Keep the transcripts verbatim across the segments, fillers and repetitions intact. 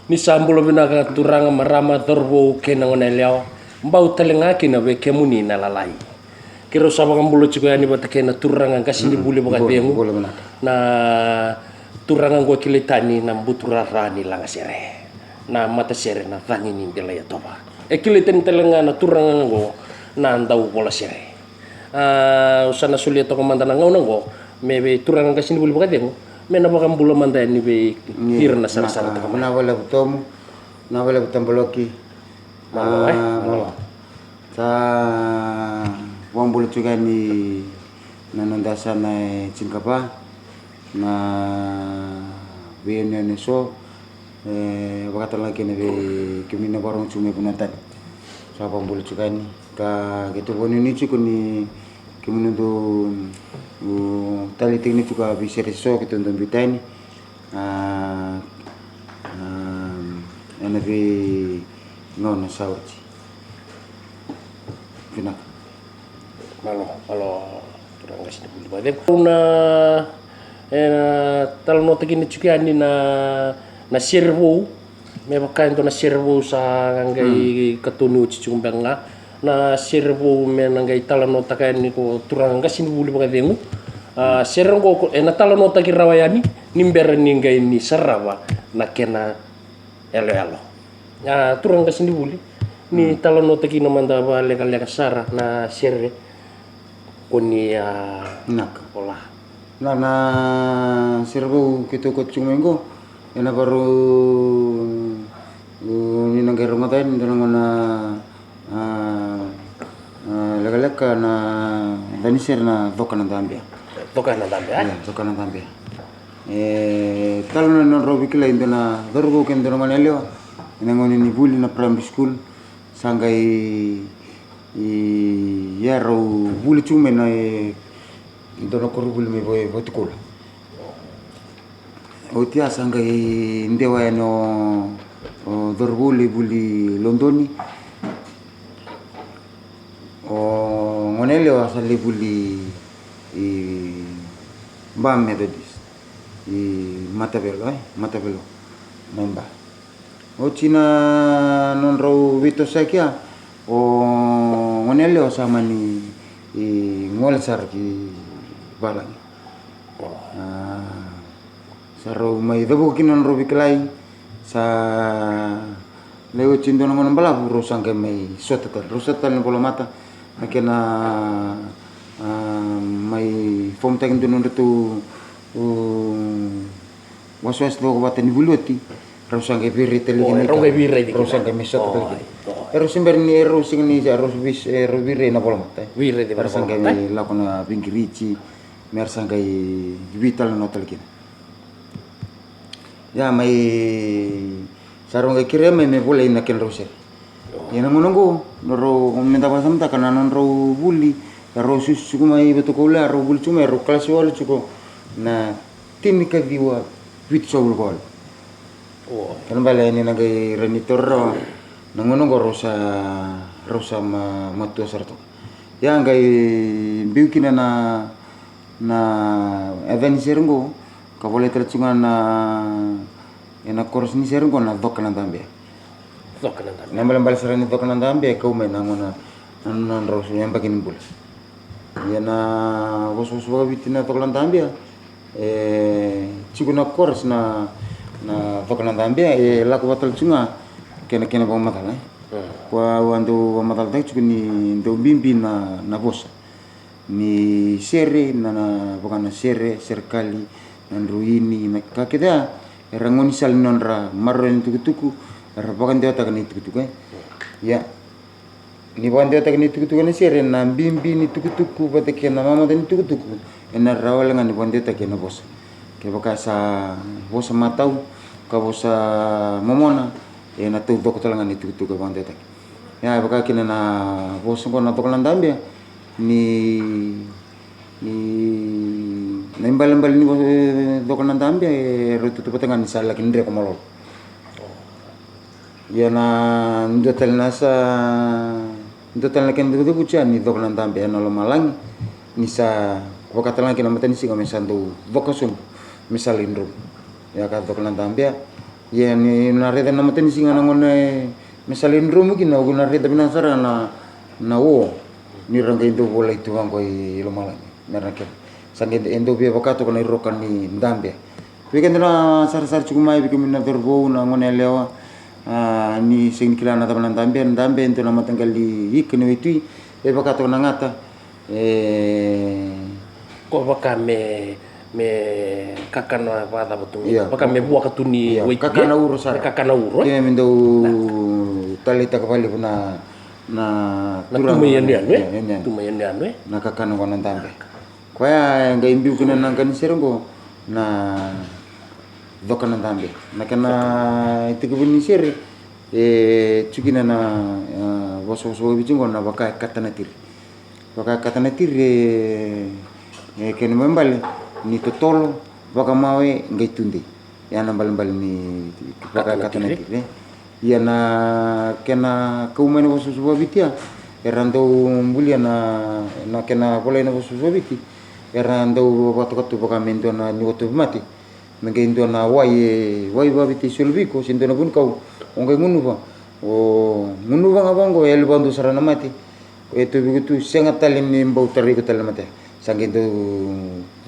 Ni sa bula vinaka turaga, marama, cauravou kei na gone yalewa. Bau tale ga kina vei kemuni na lalai. Keirau sa vakabula tiko yani vata kei na turaga qasenivuli vakacegu. Na turaga oqo e kilai tani na buturara ni lagasere, na matasere na cagi ni Delaiyatova. E kilai tani tale ga na turaga oqo na dauvolasere. Au sa na solia toka mada na gauna oqo me vei turaga qasenivuli vakacegu me na vakabula mada yani vei ira na sarasara toka mai. Na vale vutomu, na vale vutabaloki. Malo e malo. Sa vakabula tiko yani na noda yasana e tinikava na veiyanuyanu eso. E vakatalega kina vei kemuni na vakarorogo tiko mai vanua tani. Sa vakabula tiko yani ka keitou vakanuinui tiko ni kemuni dou taleitaki tiko a veisere eso keitou dau biuta yani. Ena veigauna sa oti. Vinaka. Malo, malo. Turaga qasenivuli vakacegu. Au na e na talanoataki na tiko yani na sere vou. Me vaka e dua na sere vou sa qai katoni oti tiko beka ga. Na sere vou me na qai talanoataka yani ko turaga qasenivuli vakacegu. A sere oqo e na talanoataki rawa yani ni bera ni qai ni sarava na kena yaloyalo. A turaga qasenivuli, ni talanoataki na mada vakalekaleka sara na sere ko ni a vola. Na sere vou keitou kauta tiko mai oqo e na vakarau ni na qai rogoca yani dua na gauna lekaleka na cava ni sere na coka na dabea. Coka na dabea. E talo na nodrau veikilai dua na cauravou kei na dua na gone yalewa e na gauna ni vuli na primary school. Sa qai ia rau vuli tiko mai na e dua na koronivuli mai Vatukoula. Oti ya sa qai dewa yani o cauravou lai vuli Lodoni. O gone yalewa sa lai vuli i Ba Methodist i Matavelo, e Matavelo mai Ba. Oti na nodrau veitosoyaki ya, o gone yalewa sa mani gole sara ki valagi. Sa rau mai cavuka kina nodrau veikilai. Sa lai oti dua na gauna balavu rau sa qai mai sota tale, rau sota tale na volamata. Na kena mai fomutaki dua nodratou wasewase cokovata ni vuli oti. Rau sa qai veirai tale kina, rau sa qai mai sota tale kina. E rau se bera ni, e rau sega ni, e rau veirai na volamata. Era sa qai mai lako na veiqiriti me ra sa qai veitalanoa tale kina. Ia mai sa rau qai kerea mai me volai na kedrau sere. Ia na gauna oqo na rau me da vakasamataka na nodrau vuli, ia rau susu tiko mai Vatukoula, rau vuli tiko mai, rau kalasi walu tiko na tinikaciwa vitusagavulu ka walu. Kena bale ni na qai rai ni taura rawa na gauna oqo rau sa, rau sa matua sara toka. Ia qai biu kina na, na yaca ni sere oqo ka volai tale tiko ga na, ena chorus ni sere oqo na Coka na Dabea. Coka na Dabea. Na balebale sara ni Coka na Dabea e kau mai na gauna na nodrau yabaki ni bula. Ia na vosavosa vakaviti na Coka na Dabea e tiko na chorus na, na Coka na Dabea e lako vata tale tiko ga kena, kena vakamacala. Koya au a dau vakamacalataki tiko ni dau bibi na, na vosa ni sere, na, na vaka na sere, serekali, na droini, na ka kece ya era gaunisala ni nodra maroroya na itukutuku, era vakadewataka na itukutuku e. Ia ni vakadewataka na itukutuku ena sere, na bibi ni tukutuku vata kei na mamada ni tukutuku ena rawa wale ga ni vakadewataki ena vosa. Kevaka sa vosa matau ka vosa momona, ena taucoko tale ga na itukutuku e vakadewataki. Ia e vaka kina na vosa oqo na Coka na Dabea ni, ni na ibalebale ni vosa e Coka na Dabea e rau tautauvata ga ni sa laki dreko malolo. Ia na dua tale na sa, dua tale na kena cavucavuti ya ni Coka na Dabea ena lomalagi ni sa vaka tale ga kina matanisiga me sa dau coka sobu me sa lai dromu. Ia ka Coka na Dabea Ia ni na raica na matanisiga na gauna e me sa lai dromu kina, au na raica vinaka sara na, na o ni ra qai dau volai tu vaqo i lomalagi me ra na kena. Sa qai e dau via vaka toka na iroka ni dabe. Vei keda na sarasara tiko mai, vei kemuni na cauravou, na goneyalewa, a, ni sega ni kila na cava na dabe. Na dabe e dua na mataqali ika ni waitui, e vaka toka na gata. E, ko vaka me, me kakana vakacava tu, ia, vaka me vuaka tu ni, ia, waitui, kakana uro sara. Me kakana uro, e? Ke me dau taleitaka vakalevu na, na, na turaga, tuma i yanuyanu, e? Ia, yanuyanu. Tuma i yanuyanu, e? Na kakana qo na dabe. Koya e qai biu kina na qa ni sere qo na coka na dabe. Na kena itekivuna ni sere e tu kina na, a, vosavosa vakaviti qo na vaka e kata na tiri. Vaka e kata na tiri, e, e kena ibalebale ni totolo, vakamawe, qai tudei. Ia na ibalebale ni vaka e kata na tiri, e. Ia na kena kau mai na vosavosa vakaviti, ia era dau bulia na, na kena volai na vosavosa vakaviti, era dau vakatoka tu vaka me dua na ni oto vimate. Me qai dua na wai, e, wai vakaviti e soli vei iko, se dua na vunikau o qai gunuva. O gunuva ga vaqo e yali vakadua sara na mate. E tauvi iko tu, sega tale ni bau tarai iko tale na mate. Sa qai dau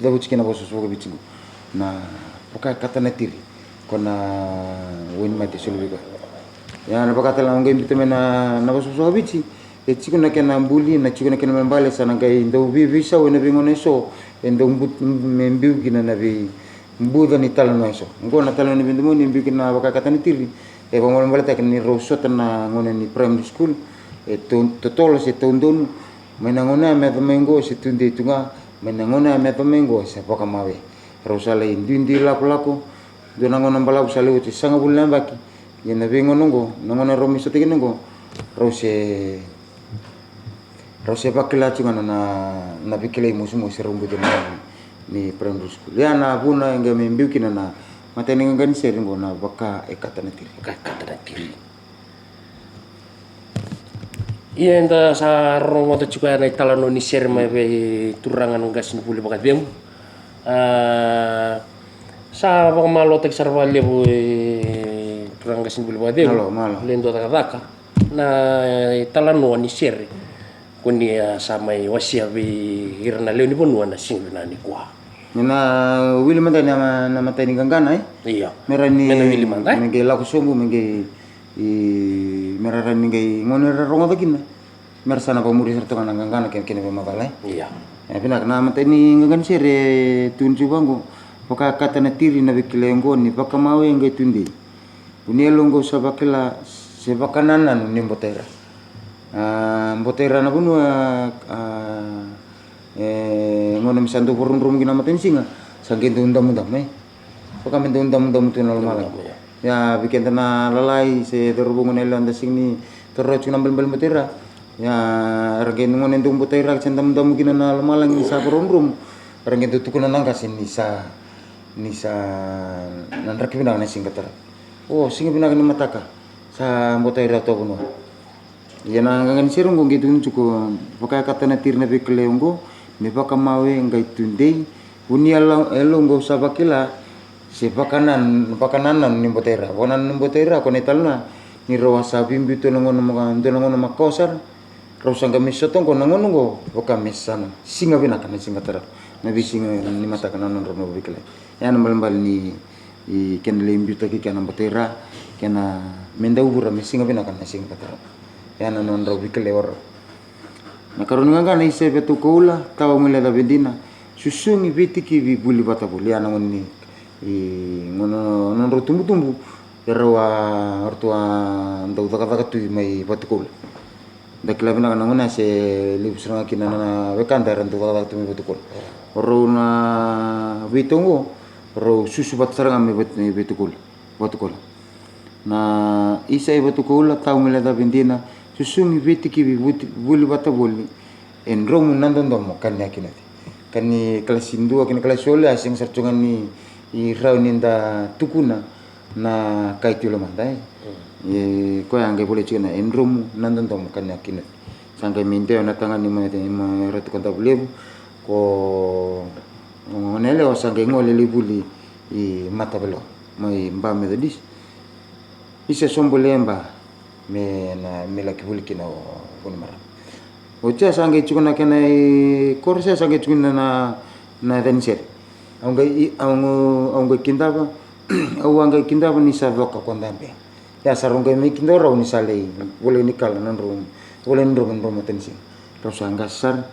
cavuti kina na vosavosa vakaviti qo na vaka e kata na tiri, ko na wainimate e soli vei koya. Ia na vaka tale ga au qai biuta mai na, na vosavosa vakaviti, e tiko na kena buli, na tiko na kena ibalebale, sa na qai dau veiveisau ena veigauna eso, e dau but-, me biu kina na vei buca ni talanoa eso. Qo na talanoa ni veidomoni e biu kina na vaka e kata na tiri. E vakamalamalatakia ni rau sota na gauna ni primary school. E to-, totolo se taudonu. Mai na gauna ya me yaco mai qo se tudei tu ga. Mai na gauna ya me yaco mai qo se vakamawe. Rau sa lai duidui lakolako. Dua na gauna balavu sa lai oti e sagavulu na yabaki. Ia na veigauna qo, na gauna rau mai sota kina qo, rau se Rau se vakila tu ga na, na veikilai mosimosi rau buca na, ni primary school. Ia na vuna e qai me biu kina na matai ni qaqa ni sere qo na vaka e kata na tiri. Vaka e kata na tiri. Ia eda sa rogoca tiko ya na italanoa ni sere mai vei turaga na qasenivuli vakacegu. A, sa vakamalotaki sara vakalevu e turaga na qasenivuli vakacegu. Malo, malo. Le dua cakacaka. Na italanoa ni sere ko ni a sa mai wasea vei ira na lewe ni vanua na siga vinaka nikua. Ni na wili mada na, na matai ni qaqana, e? Ia. Me ra ni, me na wili mada, e? Me qai lako sobu, me qai, i, me ra rawa ni qai gone ra rogoca kina. Me ra sa na vakamuri sara toka na qaqana kei na, kei na veimacala, e? Ia. E vinaka na matai ni qaqani sere e tukuni tiko vaqo. Vaka e kata na tiri na veikilai oqo ni vakamawe qai tudei. Vu ni yalo oqo sa vakila se vakanananu ni botaira. A, botaira na vanua, a, e, gauna me sa dau vakarudrumuki na matanisiga, sa qai dau damudamu, e. Vaka me dau damudamu tu na lomalagi. Ia, vei keda na lalai se cauravou, gauna yalewa da sega ni taura tiko na balebale botaira. Ia, era qai gauna e dau botaira se damudamu kina na lomalagi ni sa vakarudrumu. Era qai dau tukuna na qase ni sa, ni sa na draki vinaka na siga tarava. O, siga vinaka ni mataka, sa botaira tu na vanua. Ia na qaqani sere oqo qai tukuni tiko, vaka e kata na tiri na veikilai oqo ni vakamawe qai tudei. Vu ni yalo, yalo oqo sa vakila se vakanan-, vakanananu ni botaira. Vakanananu ni botaira ko na italanoa ni rau a sa veibiu tu na gauna maka, dua na gauna makawa sara. Rau sa qai mai sota oqo na gauna oqo vaka me sa na siga vinaka na siga tarava. Na veisiga ni mataka na nodrau na veikilai. Ia na balebale ni, i, kena lai biutaki kena botaira, kena me dau vura me siga vinaka na siga tarava. Ia na nodrau veikilai o rau. Na karua ni qaqana, isa i Vatukoula, tawa guilecavi dina, susugi veitikivi vuli vata voli. Ia na gauna ni, i, gauna nodrau tubutubu, e rau a, o ratou a dau cakacaka tu mai Vatukoula. Da kila vinaka na gauna se levu sara ga kina na, na wekada era dau cakacaka tu mai Vatukoula. O rau na veitau oqo, rau susu vata sara ga mai Vat-, mai Vatukoula. Vatukoula. Na isa i Vatukoula, tawa guilecavi dina, susugi veitikivi vuti-, vuli vata voli, e dromu na dodomo ka ni a kinoci. Ka ni kalasi dua, ka ni kalasi walu, a sega sara tu ga ni rawa ni da tukuna na ka e tu i lomada, e. Mm. E, koya a qai volai tiko na e dromu na dodomo ka ni a kinoci. Sa qai mai dewa na tagane mai, mai Ratu Kadavulevu, ko, ko na yalewa sa qai gole lai vuli i Mataveloa, mai Ba Methodist. Isa Soboleba me na me laki vuli kina o Vunimarama. O tia sa qai tiko na kena i koro sa sa qai tiko na na na canisere. Au qai i- au qai- au qai kidava au a qai kidava ni sa coka ko dabe. Ia sa rau qai mai kidava rau ni sa lai volai ni kala na drau volai ni drau drau matanisiga. Rau sa qasa sara.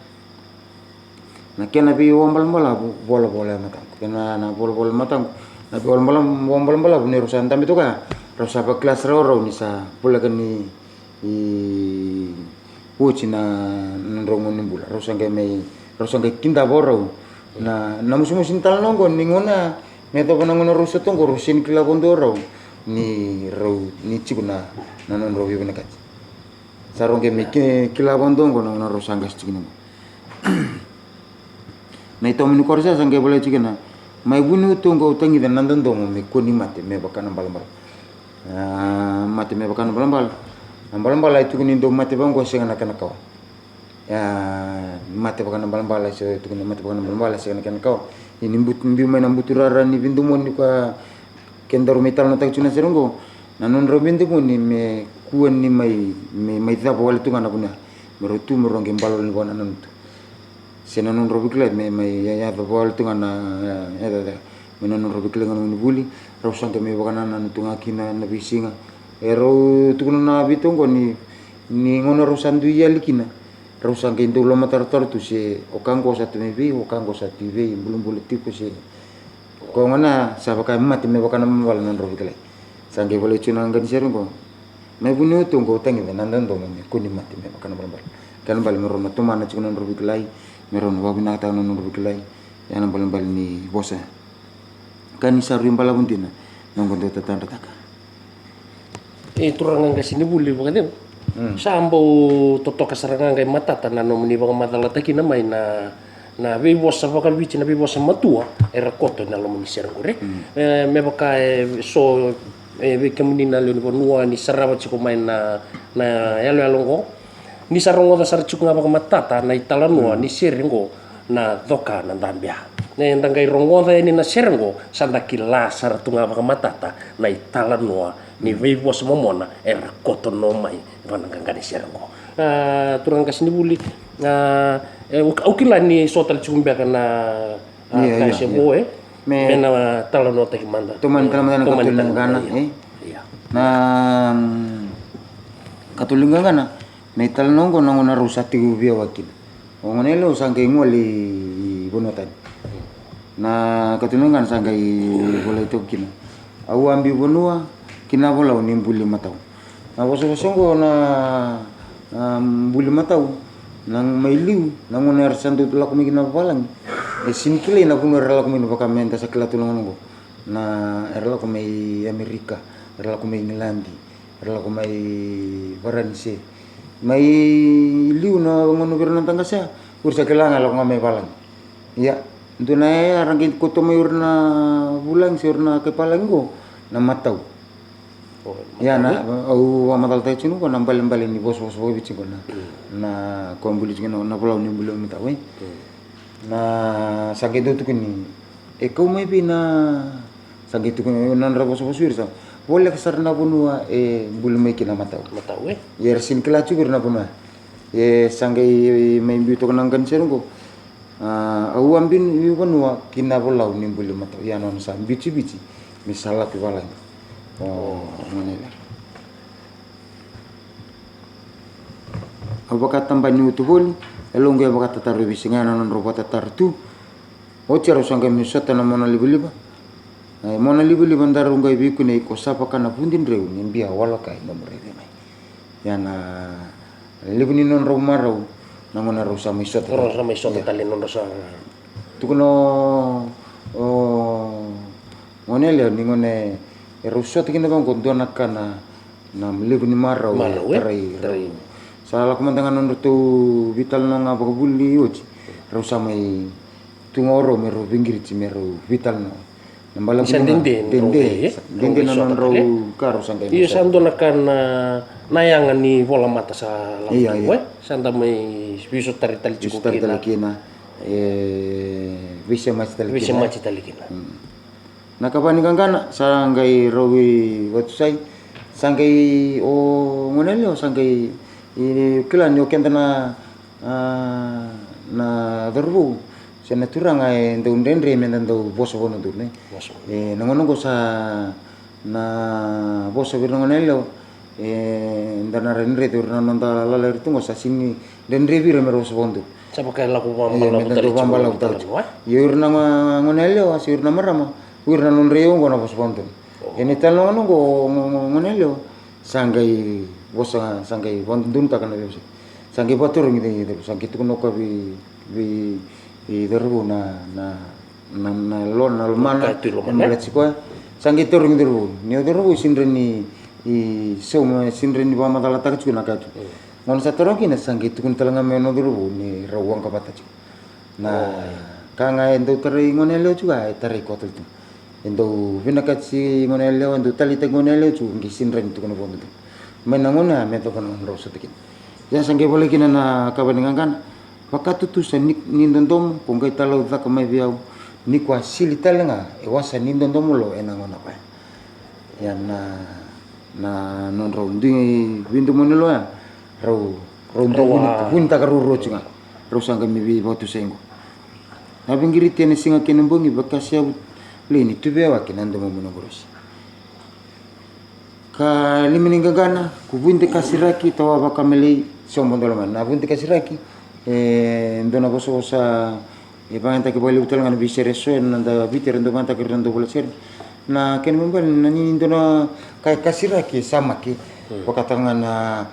Na kena veiwabalabalavu volavola e mataqu kena na volavola e mataqu. Na veiwabalabalavu ni rau sa dabe toka ya. Rau sa vakila sara o rau ni sa voleka ni i oti na na drau gone ni bula rau sa qai mai rau sa qai kidava o rau. Na na musumusi ni talanoa oqo ni gona me yacova na gona rau sa toqo rau seni kila vodo o rau ni rau ni tiko na na nodrau veivinakati. Sa rau qai mai ki- kila vodo oqo na gona rau sa qasi tiko ni gona. Na itomo ni koro sa sa qai volai tiko kina. Mai vuni utu oqo au tagica na dodomo me kua ni mate me vaka na balabala. A mate me vaka na balabala. Na balabala e tukuni dou mate vaqo sega na kena kawa. Ia mate vaka na balabala e tukuni mate vaka na balabala sega na kena kawa. Ini butu biu mai na butu rara ni vidomoni koya. Kedaru mai talanoataki tu na sere oqo na nodrau vidomoni me kua ni mai mai cava wale tu ga na vuna. Me rau tu me rau qai balolo ni vua na nanu tu. Se na nodrau veikilai me mai yaco vale tu ga na yaco yaco me na nodrau veikilai ga na gunu vuli. Rau sa qai mai vakanananu tu ga kina na veisiga. E rau tukuna na vita oqo ni ni gauna rau sa dui yali kina. Rau sa qai dau lomatarotaro tu se o ka qo sa tu mai vei o ka qo sa tu i vei bulabula tiko se. Ko gona sa vaka e mate me vaka na balabala na nodrau veikilai. Sa qai volai tu na qanisere oqo. Mai vuni utu oqo au tagica na dodomo me kua ni mate me vaka na balabala. Kena bale me rau na tomana tiko na nodrau veikilai me rau na vakavinakataka na nodrau veikilai. Ia na balebale ni vosa ka ni sa rui balavu dina na oqo dau tatadrataka. E turaga qase ni vuli vakacegu. Sa bau totoka sara ga qai matata na nomuni vakamacalataki kina mai na na veivosa vakaviti na veivosa matua era koto ena loma ni sere qori. E me vaka e so e vei kemuni na lewe ni vanua ni sarava tiko mai na na yaloyalo oqo. Ni sa rogoca sara tiko ga vakamatata na italanoa ni sere oqo na coka na dabea. Eda qai rogoca yani na sere oqo sa da kila sara tu ga vakamatata na italanoa ni veivosa momona era koto no mai vaka na qaqa ni sere oqo. A turaga qase ni vuli. A e au kila ni so tale tiko beka na a Ia, ia, kase ia. Vo e Me me na talanoataki mada. Tomani tale mada na Tomani katolu tale mada, ligana ia. E Ia. Na mm, katolu ligana na italanoa oqo na gona rau sa tiko via wa kina. O gona e lewa sa qai gole i vanua tani. Na katolu ligana sa qai volai toka kina. Au a biu vanua kina volau ni buli matau. Na vosavosa oqo na na buli matau na mai liu na gauna era sa dau lako mai kina vavalagi. E sini kilai na vanua era lako mai na vaka me da sa kila tu na gauna oqo. Na era lako mai Amerika, era lako mai Igiladi, era lako mai Varanise. Mai liu na gauna vei ira na daqasa, ura sa kila ga e lako ga mai valagi. Ia dua na yaya era qai koto mai ura na vulagi se ura na kai palagi oqo na matau. Ia na au vakamacalataki tiko na balebale ni vosavosa vakaviti tiko na na koya buli tiko na volau ni buli matau e. Na sa qai dau tukuni e kau mai vei na sa qai tukuni na nodra vosavosa ira sa voleka sara na vanua e buli mai kina matau. Matau e. Ia era sini kila tiko ira na vanua. E sa qai mai biu toka na qanisere oqo. A au a biu vanua kina volau ni buli matau ia nona sa biuti viti me sa lako i valagi. O gone lewa. Au vakatabani utu voli e loqu e vakatataro e veisiga na nodrau vakatataro tu. Oti a rau sa qai mai sota na mona livaliva. E mona livaliva daru qai veikunei ko sa vaka na vudi dreu ni bia waloka e nomu raici mai. Ia na levu ni nodrau marau na gona rau sa mai sota. Rau sa mai sota tale nodrau sa. Tukuna o gone lewa ni gone e rau sota kina vaqo dua na ka na na levu ni marau e tarai rau. Sa lako mada ga nodratou veitalanoa ga vakavuli oti. Rau sa mai tu ga o rau me rau veiqiriti me rau veitalanoa. Na balavu ni dede dede na nodrau ka rau sa qai. Io sa dua na ka na yaga ni volamata sa lako tu e sa da mai veisotari tali tiko kina. E veisemati tali kina. Na kava ni qaqana sa qai rau veivatusai. Sa qai o gone yalewa sa qai, i, kila ni o keda na, a, na cauravou se na turaga e dau dredre me da dau vosa vanua duru, ne? Vosa. E, na gauna oqo sa na vosa vei ira na gone yalewa, e, da na raica o ira na noda lala ira tu oqo sa sini dredre vei ira me ra vosa vanua duru. Sa vaka e lako, e, me da dau vakabalavutaka tiko. Io, ira na gone yalewa se ira na marama, o ira na nodra iyau oqo na vosa vanua duru. E, na italanoa oqo, gone yalewa sa qai vosa, sa qai vakadodonutaka na veivosa. Sa qai vakatarogi, sa qai tukuna o koya vei, vei cauravou na, na, na, na lo, na lomana, e baleti koya. Sa qai tarogi cauravou, ni o cauravou sini rawa ni, i, sauma, sini rawa ni vakamacalataka tiko na ka tu. Gauna sa taroga kina sa qai tukuna tale ga mai na cauravou ni rau waqa vata tiko. Na ka ga e dau tarai gone yalewa tiko, e tarai koya tale tu. E dau vinakati gone yalewa, e dau taleitaki gone yalewa tiko, qai sini rawa ni tukuna vanua duru. Mai na gauna ya me yacova na gauna rau sota kina. Ia sa qai volai kina na kava ni qaqana. Vakatutusa ni, ni dodomo, ko qai talaucaka mai vei au, ni ko a sili tale ga e wasa ni dodomo lo ena gauna koya. Ia na, na nodrau dui veidomoni lo ya, rau, rau dui vunitaka ruarua tiko ga. Rau sa qai mai veivakatusai oqo. Na veiqiriti ena siga kei na bogi, vakaseavu lei ni tu vei au a kei na domomuni o Qorosi. Ka lima ni qaqana, ko Vuidikasiraki, tawa Vakamelei, Sobo Dolomani. Na Vuidikasiraki e dua na vosavosa e vakayagataki vakalevu tale ga na veisere eso ena noda Viti, era dau vakayagataka ira na dau vola sere. Na kena ibalebale na ni dua na ka e kasiraki e samaki, vakataka ga na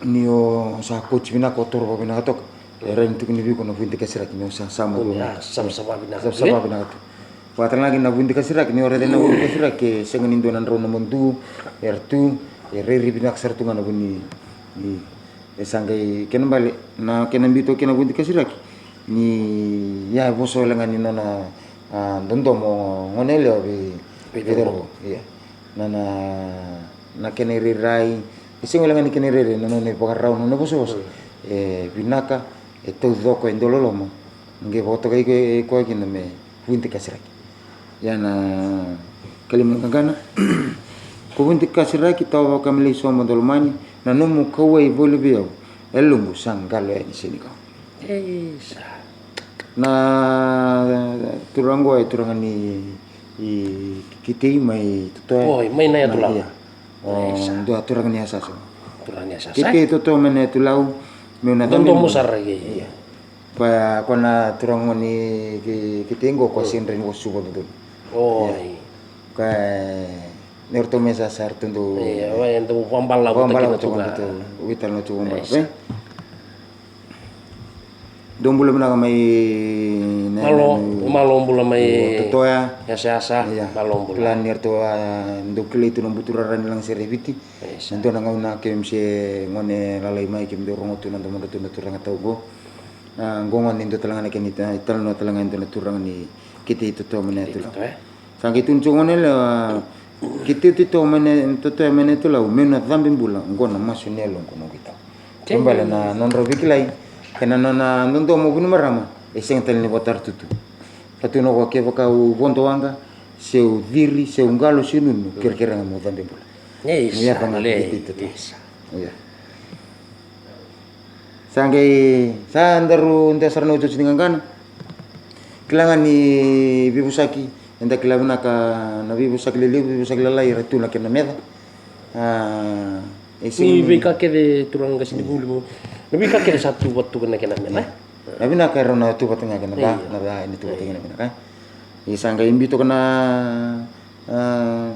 ni o sa kauti vinaka, o toro vakavinaka toka. E rawa ni tukuni vei iko na Vuidikasiraki ni o sa samaki, savasava vinaka tu. Vakataka ga na Vuidikasiraki, ni o raica na Vuidikasiraki e sega ni dua na drau na madu era tu, e rairai vinaka sara tu ga na vu ni, ni E sa qai kena bale na kena biuta kina na Vuidikasiraki ni ya e vosa wale ga ni nona, a, dodomo gone yalewa vei, vei cauravou. Ia. Na, na, na kena irairai, e sega wale ga ni kena irairai, na nona ivakarau, na nona vosavosa. E vinaka, e taucoko, e dau loloma. Qai vakatokai koya kina me Vuidikasiraki. Ia na kalima ni qaqana. Ko Vuidikasiraki, tawa Vakamelei, Sobo Dolomani, na nomu kauwai voli vei au, e lubu sa qalo yani senikau. Isa. Na turaga oqo e turaga ni Kitei mai Totoya. Oi, mai Nayatulau. Ia. O dua turaga ni Yasasa. Turaga ni Yasasa. Kitei Totoya mai Nayatulau. Meu na dodomo sara. Ia. Koya, koya na turaga ni Kitei qo, koya sega ni rawa ni vosa Suva dodonu. Oi. Koya ni ratou mai Yasasa ratou dau, e dau vakabalavu toka. Veitalanoa tu vakabalavu. Dou bula vinaka mai na, malo bula mai Totoya. Yasayasa. Ia. Malo bula. Kila ni ratou a dau kilai tu na buturara ni lagasere e Viti. Na dua na gauna keimami se gone lalai mai keimami dau rogo tu na domodratou na turaga tau qo. A, qo gone e dua tale ga na kena italanoa tale ga e dua na turaga ni Kitei Totoya mai Nayatulau. Sa qai tukuna tiko gone yalewa, Kitei Totoya mai Nayatulau, meu na cabe bula, qo na masu ni yaloqu noqu itau. Kena ibalebale na nodrau veikilai kei na nona dodomo vunimarama e sega tale ni vakatara tutu. Ka tukuna o koya, kevaka au vodo waqa, se au ciri, se au qalo, se au nunu, kerekere ga meu cabe bula. Ia. Sa qai, sa daru dua sara na iotioti ni qaqana. Kila ga ni veivosaki, eda kila vinaka na veivosaki lelevu, veivosaki lalai, era tu na kena meca. A, e sega ni veika kece, turaga qasenivuli, na veika kece sa tu vata tu ga na kena meca. Na vinaka e rau na tu vata ga kei na ca, na ca e tu vata ga kei na vinaka. Ia sa qai biu toka na, a,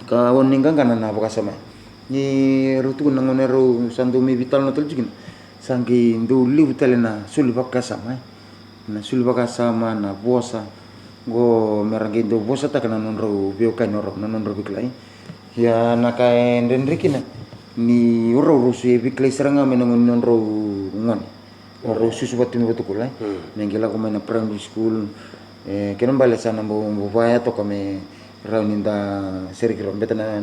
ka ono ni qaqana na vakasama. Ni rau tukuna na gauna rau sa dau mai veitalanoa tale tiko kina, sa qai dau levu tale na soli vakasama, e. Na soli vakasama, na vosa. Qo me ra qai dau vosataka na nodrau veiwekani o rau, na nodrau veikilai. Ia na ka e dredre kina ni o rau rau se veikilai sara ga mai na gauna ni nodrau gone. Rau susu vata tu mai Vatukoula, e. Me qai lako mai na primary school. E, kena ibalebale sa na bau, bau vaya toka me rawa ni da sereki rau. Beta na,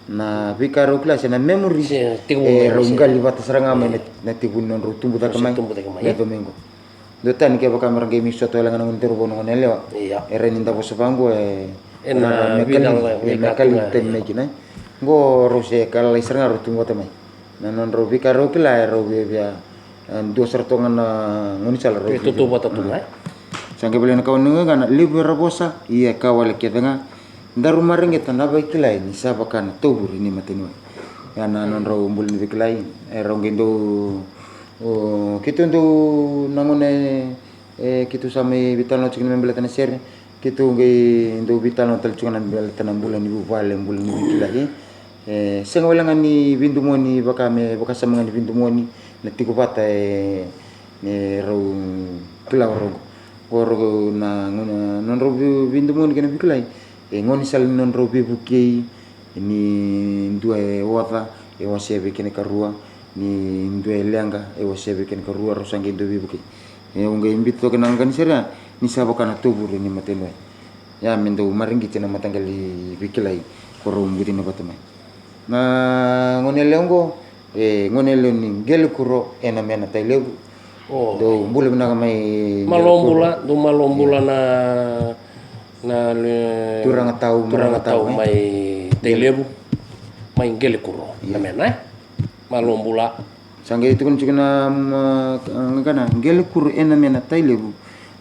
na veika rau kila se na memory. E, rau qali vata sara ga mai na, na tekivu ni nodrau tubu cake mai. Me yaco mai qo. Dua tani kevaka me ra qai mai sota wale ga na gone tauravou, na gone yalewa. E rawa ni da vosa vaqo, e, Ena, ah, me veika kali, la, me veika kali tu ga, tani mai kina. Qo rau se ka lalai sara ga rau tu vata mai. Na nodrau veika rau kila e rau via, via, eh, dua sara toka ga na gaunisala rau via tautauvata tu ga, eh? Sa qai vale na ka o ni ga na levu era vosa, ia ka wale kece ga. Daru mareqeta na veikilai ni sa vaka na tovure ni mataniwai. Ia na nodrau bula ni veikilai, e rau qai dau, o, keitou dau na gauna e, e, keitou sa mai veitalanoa tiko ni me baleta na sere. Keitou qai dau veitalanoa tale tiko na baleta na bula ni vuvale, bula ni veikilai. E, sega wale ga ni veidomoni vaka me vakasama ga ni veidomoni na tiko vata e, e rau kila o rau. O rau na gauna nodrau vei, veidomoni kei na veikilai. E gaunisala ni nodrau veivukei, ni dua e oca, e wasea vei kena ikarua, ni dua e leqa, e wasea vei kena ikarua, rau sa qai dau veivukei. E, au qai biuta toka na qaqa ni sere ya, ni sa vaka na tovure ni mataniwai. Ia me dau mareqeti na mataqali veikilai ko rau butina vata mai. Na gone yalewa qo, e, gone yalewa ni Qelekuro ena mena Tailevu. O. Dou bula vinaka mai Qelekuro. Malo bula, dou malo bula na, na le-, turaga tau, turaga tau, eh, mai Tailevu, mai Qelekuro. Ia. Na mena, eh? Malo bula. Sa qai tukuni tiko na, mm, ah, qaqana, Qelekuro ena mena Tailevu.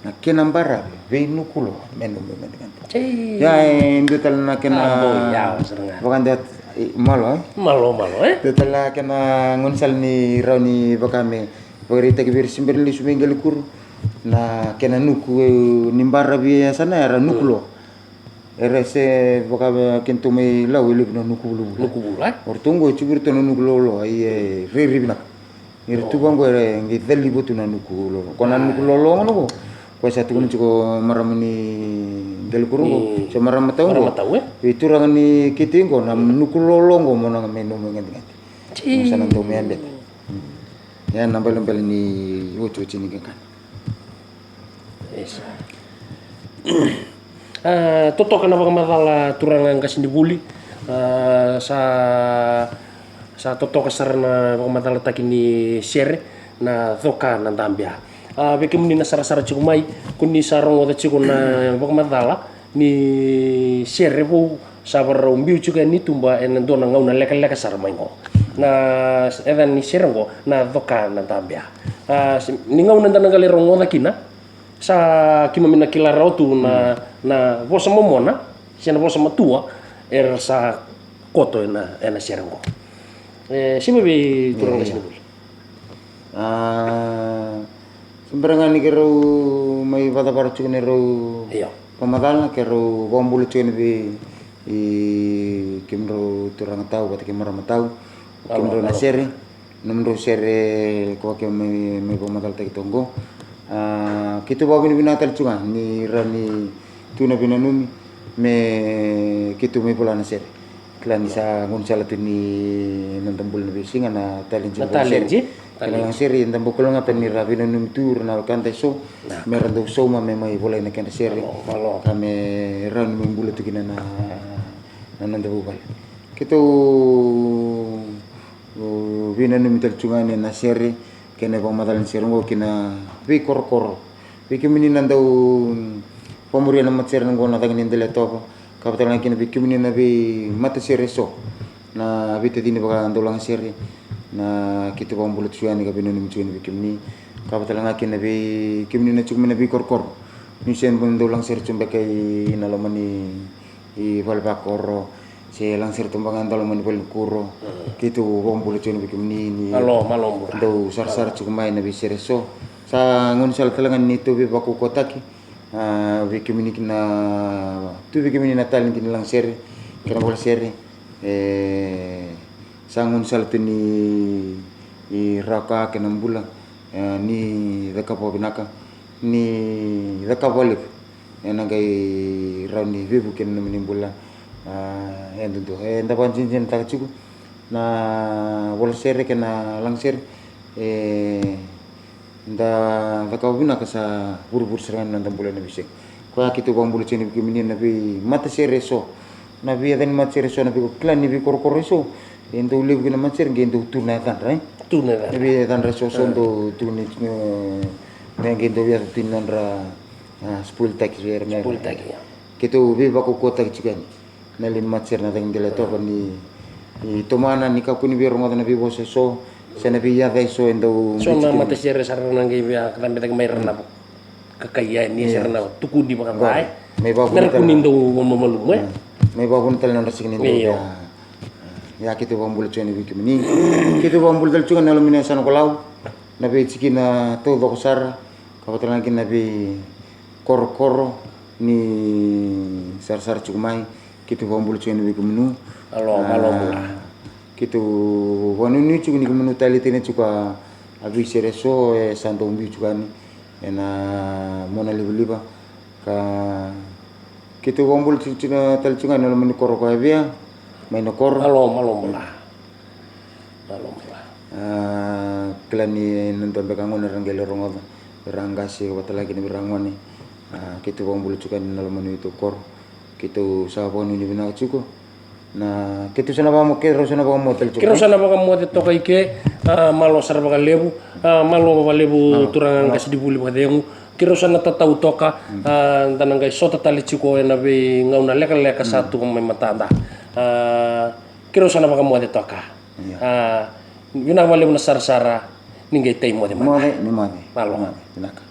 Na kena baravi vei Nukuloa me nomu me dikana. Ia, e dua tale na kena, ah, boi, ia, sara ga. Vakadua, e, malo, eh? Malo, malo, eh? Dua tale na kena gaunisala ni rawa ni vaka me vakaraitaki vei ira se bera ni lesu mai Qelekuro. Na kena nuku, e, ni baravi e yasana era Nukuloa. Era se vaka kedatou mai Lau e levu na nuku vulavula. Nuku vula, eh? O ratou qo e tiko vei ratou na nuku loloa, ia e rairai vinaka. Ni ra tu vaqo era qai caliva tu na nuku loloa. Ko na nuku loloa gona qo. Ko sa tukuni tiko marama ni Qelekuro qo. Mm. Se marama tau qo. Marama tau, eh? E turaga ni keitou qo na nuku loloa qo mo na mai nomu e gadigadi. Mo sa na dau mai yabeta. Mm. Ia na balebale ni otioti ni qaqana. Isa. Ah, totoka na vakamacala turaga qasenivuli. Ah, sa, sa totoka sara na vakamacalataki ni sere na Coka na Dabea. Ah, vei kemuni na sarasara tiko mai, ko ni sa rogoca tiko na vakamacala ni sere vou sa vakarau biu tiko yani i tuba ena dua na gauna lekaleka sara mai qo. Na yacana ni sere qo na Coka na Dabea. Ah, se-, ni gauna da na qai lai rogoca kina, sa keimami na kila rawa tu na, na vosa momona se na vosa matua era sa koto ena, ena sere qo. E, sema vei turaga qasenivuli. Ah, se bera ga ni keirau mai vakacavara tiko na neirau vakamacala, keirau vakabula tiko yani vei kemudrau turaga tau vata kei marama tau, kemudrau na sere, nomudrau sere ko keimami mai vakamacalataki toka qo. Ah, keitou vakavinavinaka tale tiko ga ni rawa ni tu na veinanumi me keitou mai vola na sere. Kila ni sa gaunisala tu ni noda bula na veisiga na talent ni sere. Kena lagasere, eda bau kalougata ni ra veinanumi tu ira na wekada eso me ra dau sauma me mai volai na kedra sere. Ka me rawa ni mai bula tu kina na, na noda vuvale. Keitou veinanumi tale tu ga ni na sere kei na vakamacala ni sere oqo kei na veikorokoro. Vei kemuni na dau vakamuria na matasere oqo na Cagi ni Delaitova. Ka vata tale ga kina vei kemuni na veimatasere eso, na veitacini vakadaulagasere, na keitou vakabula tu yani ka veinanumi tu yani vei kemuni. Ka vata tale ga kina vei kemuni na tiko mai na veikorokoro. Ni se dau lagasere tu beka i na loma ni valevakoro, se lagasere tu beka ga e dua loma ni valenikuro. Keitou vakabula tu yani vei kemuni ni dau sarasara tiko mai na veisere eso. Sa gaunisala tale ga ni tou veivakaukauataki. Ah, vei kemuni kina, tu vei kemuni na talent ni lagasere kei na vola sere, e, sa gaunisala tu ni, i, rawa ka kei na bula, e, ni cakava vinaka, ni cakava levu. Ena qai rawa ni veivuke na nomuni bula, ah, e dodonu. Eda vakadinadinataka tiko na vola sere kei na lagasere, e, da cakava vinaka sa vurevure sara ga na noda bula ena veisiga. Koya keitou vakabula tiko yani vei kemuni na veimatasere eso. Na veiyaca ni matasere eso, na veikila ni veikorokoro eso. E dau levu kina matasere qai dau tu na yacadra, e? Tu na yacadra. Na veiyacadra eso, so dau tu ni, e, me qai dau yaco tu ni nodra, ah, spoiltaki vei ira me. Spoiltaki, ia. Keitou veivakaukauwataki tiko yani na lewe ni matasere na cagi dela e toka ni, ni tomana ni kakua ni veirogoca na veivosa eso se na veiyaca eso e dau so na matasere sara na qai via cabecaki mai ra na kakai yani se ra na tukuni vakaca e me raku ni dau mamalumu e me vakavuna tale na nodra sega ni dau via. Ia keitou vakabula tiko yani vei kemuni. Keitou vakabula tale tiko yani na lomani yasana ko Lau, na veitikina taucoko sara ka vata tale ga kina na veikorokoro ni sarasara tiko mai. Keitou vakabula tiko yani vei kemunu. Alo, malo bula. Keitou vakanuinui tiko ni kemunu taleitaka tiko a veisere eso e sa dau biu tiko yani ena mona livaliva. Ka keitou vakabula tiko tale tiko ga ena loma ni koro ko Yavea mai na koro. Malo, malo bula. Malo bula. A kila ni na dua beka gone ra qai lai rogoca vei ra qase vata tale ga kina vei ra gone. A keitou vakabula tiko yani na loma ni neitou koro. Keitou sa vakanuinui vinaka tiko. Na keitou sa na vakamoce, keirau sa na vakamoce tale tiko. Keirau sa na vakamoce toka i ke. A malo sara vakalevu. A malo vakalevu turaga qasenivuli vakacegu. Keirau sa na tatau toka. A da na qai sota tale tiko ena veigauna lekaleka sa tu mai matada. A keirau sa na vakamoce toka. A vinaka vakalevu na sarasara. Ni qai tai moce mada. Moce, ni moce. Malo. Moce, vinaka.